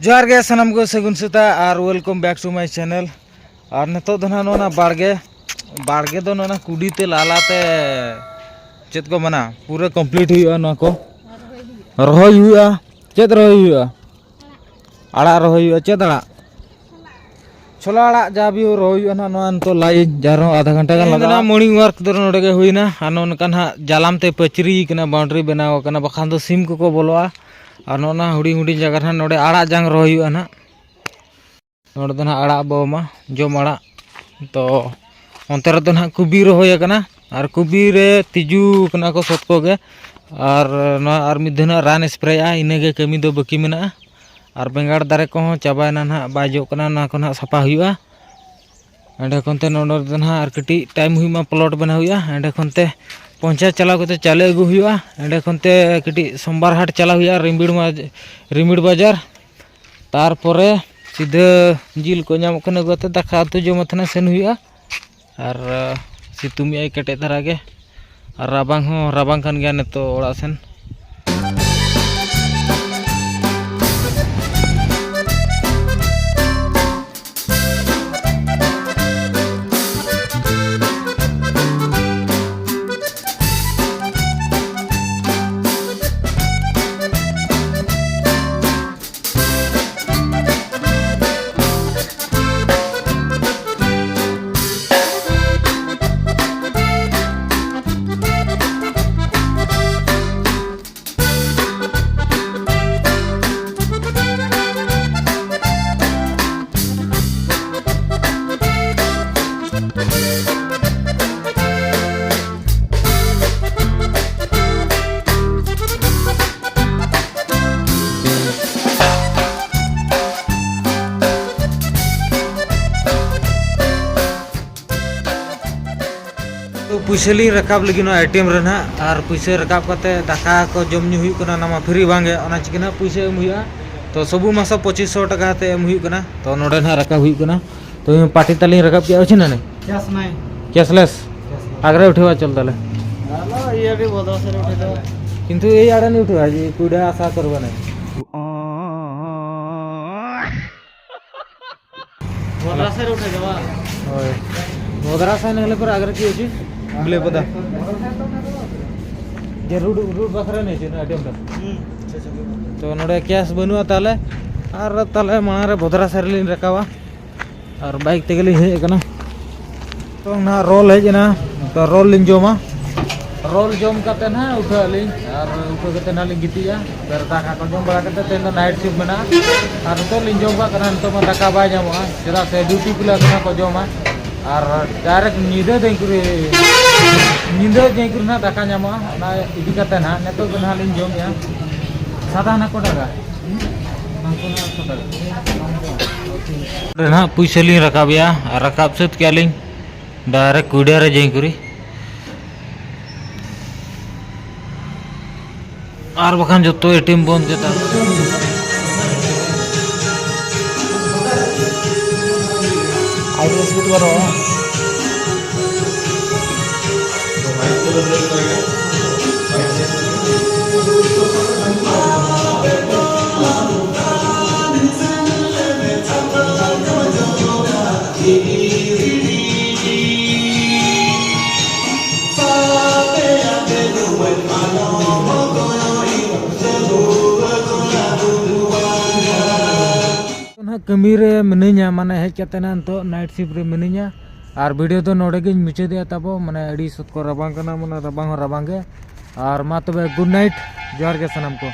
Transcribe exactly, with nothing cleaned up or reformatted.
ᱡᱚᱦᱟᱨ ᱜᱮ ᱥᱟᱱᱟᱢ ᱠᱚ, ᱥᱟᱹᱜᱩᱱ ᱥᱮᱛᱟᱜ ᱟᱨ welcome back to my channel᱾ ᱟᱨ ᱱᱤᱛᱚᱜ ᱫᱚ ᱱᱟᱦᱟᱜ ᱱᱚᱣᱟ ᱵᱟᱲᱜᱮ, ᱵᱟᱲᱜᱮ ᱫᱚ ᱱᱚᱣᱟ ᱠᱩᱰᱤ ᱛᱮ ᱞᱟᱞᱟ ᱛᱮ ᱪᱮᱫ ᱠᱚ ᱢᱮᱱᱟ, ᱯᱩᱨᱟᱹ complete ᱦᱩᱭᱩᱜᱼᱟ ᱱᱚᱣᱟ ᱠᱚ᱾ ᱨᱚᱦᱚᱭ ᱦᱩᱭᱩᱜᱼᱟ᱾ ᱪᱮᱫ ᱨᱚᱦᱚᱭ ᱦᱩᱭᱩᱜᱼᱟ? ᱟᱲᱟᱜ ᱨᱚᱦᱚᱭ ᱦᱩᱭᱩᱜᱼᱟ᱾ ᱪᱮᱫ ᱟᱲᱟᱜ? ᱪᱷᱚᱞᱟ ᱟᱲᱟᱜ ᱡᱟ ᱵᱤᱭᱩ ᱨᱚᱦᱚᱭ ᱦᱩᱭᱩᱜᱼᱟ ᱱᱟᱦᱟᱜ ᱱᱚᱣᱟ ᱱᱤᱛᱚᱜ ᱞᱟᱭᱤᱱ, ᱡᱟ ᱨᱮᱦᱚᱸ ᱟᱫᱷᱟ ᱜᱷᱚᱱᱴᱟ ᱜᱟᱱ ᱛᱮᱦᱮᱧ ᱫᱚ ᱞᱟᱜᱟᱜᱼᱟ᱾ ᱱᱟᱦᱟᱜ morning walk ᱫᱚ ᱱᱚᱰᱮ ᱜᱮ ᱦᱩᱭᱱᱟ᱾ ᱟᱨ ᱱᱚᱜᱼᱚ ᱱᱚᱝᱠᱟ ᱱᱟᱦᱟᱜ ᱡᱟᱞᱟᱢ ᱛᱮ ᱯᱟᱹᱪᱨᱤ ᱠᱟᱱᱟ, boundary ᱵᱮᱱᱟᱣ ᱟᱠᱟᱱᱟ, ᱵᱟᱠᱷᱟᱱ ᱫᱚ ᱥᱤᱢ ᱠᱚᱠᱚ ᱵᱚᱞᱚᱜᱼᱟ᱾ ᱟᱨ ᱱᱚᱜᱼᱚ ᱱᱟ ᱦᱩᱰᱤᱧ ᱦᱩᱰᱤᱧ ᱡᱟᱭᱜᱟ ᱨᱮ ᱱᱟᱦᱟᱜ ᱱᱚᱰᱮ ᱟᱲᱟᱜ ᱡᱟᱝ ᱨᱚᱦᱚᱭ ᱦᱩᱭᱩᱜᱼᱟ ᱱᱟᱦᱟᱜ᱾ ᱱᱚᱰᱮ ᱫᱚ ᱱᱟᱦᱟᱜ ᱟᱲᱟᱜ ᱵᱚ ᱮᱢᱟ, ᱡᱚᱢ ᱟᱲᱟᱜ᱾ ᱛᱚ ᱚᱱᱛᱮ ᱨᱮᱫᱚ ᱱᱟᱦᱟᱜ ᱠᱚᱵᱤ ᱨᱚᱦᱚᱭ ᱟᱠᱟᱱᱟ, ᱟᱨ ᱠᱚᱵᱤ ᱨᱮ ᱛᱤᱡᱩ ᱠᱟᱱᱟ ᱠᱚ ᱥᱚᱛᱠᱚ ᱜᱮ᱾ ᱟᱨ ᱱᱚᱣᱟ ᱟᱨ ᱢᱤᱫ ᱫᱷᱟᱣ ᱱᱟᱦᱟᱜ ᱨᱟᱱ ᱥᱯᱨᱮᱭᱟᱜᱼᱟ, ᱤᱱᱟᱹᱜᱮ ᱠᱟᱹᱢᱤ ᱫᱚ ᱵᱟᱹᱠᱤ ᱢᱮᱱᱟᱜᱼᱟ᱾ ᱟᱨ ᱵᱮᱸᱜᱟᱲ ᱫᱟᱨᱮ ᱠᱚᱦᱚᱸ ᱪᱟᱵᱟᱭᱮᱱᱟ ᱱᱟᱦᱟᱜ, ᱵᱟᱭ ᱡᱚᱜ ᱠᱟᱱᱟ, ᱚᱱᱟ ᱠᱚ ᱱᱟᱦᱟᱜ ᱥᱟᱯᱷᱟ ᱦᱩᱭᱩᱜᱼᱟ᱾ ᱮᱸᱰᱮ ᱠᱷᱚᱱ ᱛᱮ ᱱᱚᱰᱮ ᱫᱚ ᱱᱟᱦᱟᱜ ᱟᱨ ᱠᱟᱹᱴᱤᱡ time ᱦᱩᱭᱩᱜ ᱢᱟ, plot ᱵᱮᱱᱟᱣ ᱦᱩᱭᱩᱜᱼᱟ᱾ ᱮᱸᱰᱮ ᱠᱷᱚᱱ ᱛᱮ ᱯᱚᱧᱪᱟᱭᱮᱛ ᱪᱟᱞᱟᱣ ᱠᱟᱛᱮ ᱪᱟᱣᱞᱮ ᱟᱹᱜᱩ ᱦᱩᱭᱩᱜᱼᱟ᱾ ᱮᱸᱰᱮ ᱠᱷᱚᱱ ᱛᱮ ᱠᱟᱹᱴᱤᱡ ᱥᱳᱢᱵᱟᱨ ᱦᱟᱴ ᱪᱟᱞᱟᱣ ᱦᱩᱭᱩᱜᱼᱟ, ᱨᱤᱢᱤᱲ ᱢᱟ-, ᱨᱤᱢᱤᱲ ᱵᱟᱡᱟᱨ᱾ ᱛᱟᱨᱯᱚᱨᱮ ᱥᱤᱫᱷᱟᱹ ᱡᱤᱞ ᱠᱚ ᱧᱟᱢᱚᱜ ᱠᱷᱟᱱ ᱟᱹᱜᱩ ᱠᱟᱛᱮ ᱫᱟᱠᱟ ᱩᱛᱩ ᱡᱚᱢ ᱟᱛᱮ ᱱᱟᱜ ᱥᱮᱱ ᱦᱩᱭᱩᱜᱼᱟ᱾ ᱟᱨ, ᱟ, ᱥᱤᱛᱩᱝ ᱮᱜᱼᱟᱭ ᱠᱮᱴᱮᱡ ᱫᱷᱟᱨᱟ ᱜᱮ᱾ ᱟᱨ ᱨᱟᱵᱟᱝ ᱦᱚᱸ ᱨᱟᱵᱟᱝ ᱠᱟᱱ ᱜᱮᱭᱟ ᱱᱤᱛᱚᱜ ᱚᱲᱟᱜ ᱥᱮᱱ᱾ ᱛᱚ ᱯᱩᱭᱥᱟᱹ ᱞᱤᱧ ᱨᱟᱠᱟᱵ ᱞᱟᱹᱜᱤᱫ ᱱᱚᱣᱟ ATM ᱨᱮ ᱱᱟᱦᱟᱜ, ᱟᱨ ᱯᱩᱭᱥᱟᱹ ᱨᱟᱠᱟᱵ ᱠᱟᱛᱮ ᱫᱟᱠᱟ ᱠᱚ ᱡᱚᱢ ᱧᱩ ᱦᱩᱭᱩᱜ ᱠᱟᱱᱟ, ᱚᱱᱟ ᱢᱟ free ᱵᱟᱝ ᱜᱮ, ᱚᱱᱟ ᱪᱤᱠᱟᱹ ᱱᱟᱦᱟᱜ ᱯᱩᱭᱥᱟᱹ ᱮᱢ ᱦᱩᱭᱩᱜᱼᱟ᱾ ᱛᱚ ᱥᱚᱵᱩ ᱢᱟᱥᱟ ᱯᱚᱸᱪᱤᱥ ᱥᱚ ᱴᱟᱠᱟ ᱠᱟᱛᱮ ᱮᱢ ᱦᱩᱭᱩᱜ ᱠᱟᱱᱟ᱾ ᱛᱚ ᱱᱚᱰᱮ ᱱᱟᱦᱟᱜ ᱨᱟᱠᱟᱵ ᱦᱩᱭᱩᱜ ᱠᱟᱱᱟ᱾ ᱛᱚ ᱯᱟᱴᱤ ᱛᱟᱞᱤᱧ ᱨᱟᱠᱟᱵ ᱠᱮᱜᱼᱟ, ᱩᱪᱷᱤ ᱱᱟᱱᱮ? Cash ᱱᱟᱭ᱾ Cashless? Cashless। ଆଗରେ ଉଠିବା ଚାଲ ତାହେଲେ। ଚାଲ, ଇଏ ବି ଭଲ ସେ ଉଠେଇଦେବା। କିନ୍ତୁ ଏଇ ଆଡ଼େ ନି ଉଠିବା, ଆଜି କୁଇଡ଼ା ଆଶା କରିବ ନାହିଁ। ᱵᱷᱚᱫᱽᱨᱟ ᱥᱮᱫ ᱨᱮ ᱩᱴᱷᱟᱹ ᱡᱟᱣᱟ᱾ ᱦᱳᱭ᱾ ᱵᱷᱚᱫᱽᱨᱟ ᱥᱮᱫ ᱱᱮᱜᱞᱮ ᱯᱚᱨᱮ ᱟᱜᱨᱟ ᱠᱤ ᱚᱪᱤ? ᱵᱞᱮ ᱯᱚᱫᱟ᱾ ᱡᱮ ᱨᱩᱰ, ᱨᱩᱰ ᱵᱟᱠᱷᱨᱟ ᱱᱮ ᱪᱮ ᱟᱹᱰᱤ ᱟᱢᱫᱟ᱾ ᱛᱚ ᱱᱚᱰᱮ ᱠᱮᱥ ᱵᱟᱹᱱᱩᱜᱼᱟ ᱛᱟᱦᱞᱮ᱾ ᱟᱨ ᱛᱟᱦᱞᱮ ᱢᱟᱲᱟᱝ ᱨᱮ ᱵᱷᱚᱫᱽᱨᱟ ᱥᱮᱫ ᱨᱮᱞᱤᱧ ᱨᱟᱠᱟᱵᱟ᱾ ᱟᱨ ᱵᱟᱭᱤᱠ ᱛᱮᱜᱮ ᱞᱤᱧ ᱦᱮᱡ ᱟᱠᱟᱱᱟ᱾ ᱱᱤᱛᱚᱝ ᱱᱟᱦᱟᱜ ᱨᱳᱞ ᱦᱮᱡ ᱮᱱᱟ, ᱛᱚ ᱨᱳᱞ ᱞᱤᱧ ᱡᱚᱢᱟ᱾ ᱨᱳᱞ ᱡᱚᱢ ᱠᱟᱛᱮ ᱱᱟᱦᱟᱜ ᱩᱴᱷᱟᱹᱜ ᱟᱹᱞᱤᱧ, ᱟᱨ ᱩᱴᱷᱟᱹ ᱠᱟᱛᱮ ᱱᱟᱦᱟᱜ ᱞᱤᱧ ᱜᱤᱛᱤᱡᱼᱟ᱾ ᱵᱮᱨ ᱫᱟᱠᱟ ᱠᱚ ᱡᱚᱢ ᱵᱟᱲᱟ ᱠᱟᱛᱮ ᱛᱮᱦᱮᱧ ᱫᱚ ᱱᱟᱭᱤᱴ ᱥᱤᱯᱴ ᱢᱮᱱᱟᱜᱼᱟ᱾ ᱟᱨ ᱱᱤᱛᱚᱜ ᱞᱤᱧ ᱡᱚᱢ ᱠᱟᱜ ᱠᱟᱱᱟ, ᱱᱤᱛᱚᱜ ᱢᱟ ᱫᱟᱠᱟ ᱵᱟᱭ ᱧᱟᱢᱚᱜᱼᱟ, ᱪᱮᱫᱟᱜ ᱥᱮ ᱰᱤᱭᱩᱴᱤ ᱠᱚ ᱞᱟᱹᱜᱤᱫ ᱠᱚ ᱡᱚᱢᱟ᱾ ᱟᱨ ᱰᱟᱭᱨᱮᱠᱴ ᱧᱤᱫᱟᱹ ᱡᱮᱧᱠᱩᱨᱤ, ᱧᱤᱫᱟᱹ ᱡᱮᱧᱠᱩᱨᱤ ᱱᱟᱦᱟᱜ ᱫᱟᱠᱟ ᱧᱟᱢᱚᱜᱼᱟ, ᱚᱱᱟ ᱤᱫᱤ ᱠᱟᱛᱮ ᱱᱟᱦᱟᱜ ᱱᱤᱛᱚᱜ ᱫᱚ ᱱᱟᱦᱟᱜ ᱞᱤᱧ ᱡᱚᱢᱮᱜᱼᱟ᱾ ᱥᱟᱫᱟ ᱱᱟᱦᱟᱜ ᱠᱚ ᱰᱟᱜᱟ᱾ ᱚᱸᱰᱮ ᱱᱟᱦᱟᱜ ᱯᱩᱭᱥᱟᱹ ᱞᱤᱧ ᱨᱟᱠᱟᱵᱮᱜᱼᱟ ᱟᱨ ᱨᱟᱠᱟᱵ ᱥᱟᱹᱛ ᱠᱮᱜᱼᱟ ᱞᱤᱧ ᱰᱟᱭᱨᱮᱠᱴ ᱠᱩᱰᱤᱭᱟ ᱨᱮ ᱡᱮᱧᱠᱩᱨᱤ᱾ ᱟᱨ ᱵᱟᱠᱷᱟᱱ ᱡᱚᱛᱚ ᱮᱴᱤᱮᱢ ᱵᱚᱱᱫ ᱜᱮᱛᱟ᱾ ᱱᱟᱦᱟᱜ ᱠᱟᱹᱢᱤ ᱨᱮ ᱢᱤᱱᱟᱹᱧᱟ, ᱢᱟᱱᱮ ᱦᱮᱡ ᱠᱟᱛᱮ ᱱᱟᱦᱟᱜ ᱱᱤᱛᱚᱜ ᱱᱟᱭᱤᱴ ᱥᱤᱯᱴ ᱨᱮ ᱢᱤᱱᱟᱹᱧᱟ᱾ ᱟᱨ ᱵᱷᱤᱰᱤᱭᱳ ᱫᱚ ᱱᱚᱰᱮ ᱜᱤᱧ ᱢᱩᱪᱟᱹᱫᱮᱜᱼᱟ ᱛᱟᱵᱚ, ᱢᱟᱱᱮ ᱟᱹᱰᱤ ᱥᱚᱠᱛᱚ ᱨᱟᱵᱟᱝ ᱠᱟᱱᱟ, ᱢᱟᱱᱮ ᱨᱟᱵᱟᱝ ᱦᱚᱸ ᱨᱟᱵᱟᱝ ᱜᱮ᱾ ᱟᱨ ᱢᱟ ᱛᱚᱵᱮ ᱜᱩᱰ ᱱᱟᱭᱤᱴ, ᱡᱚᱦᱟᱨ ᱜᱮ ᱥᱟᱱᱟᱢ ᱠᱚ᱾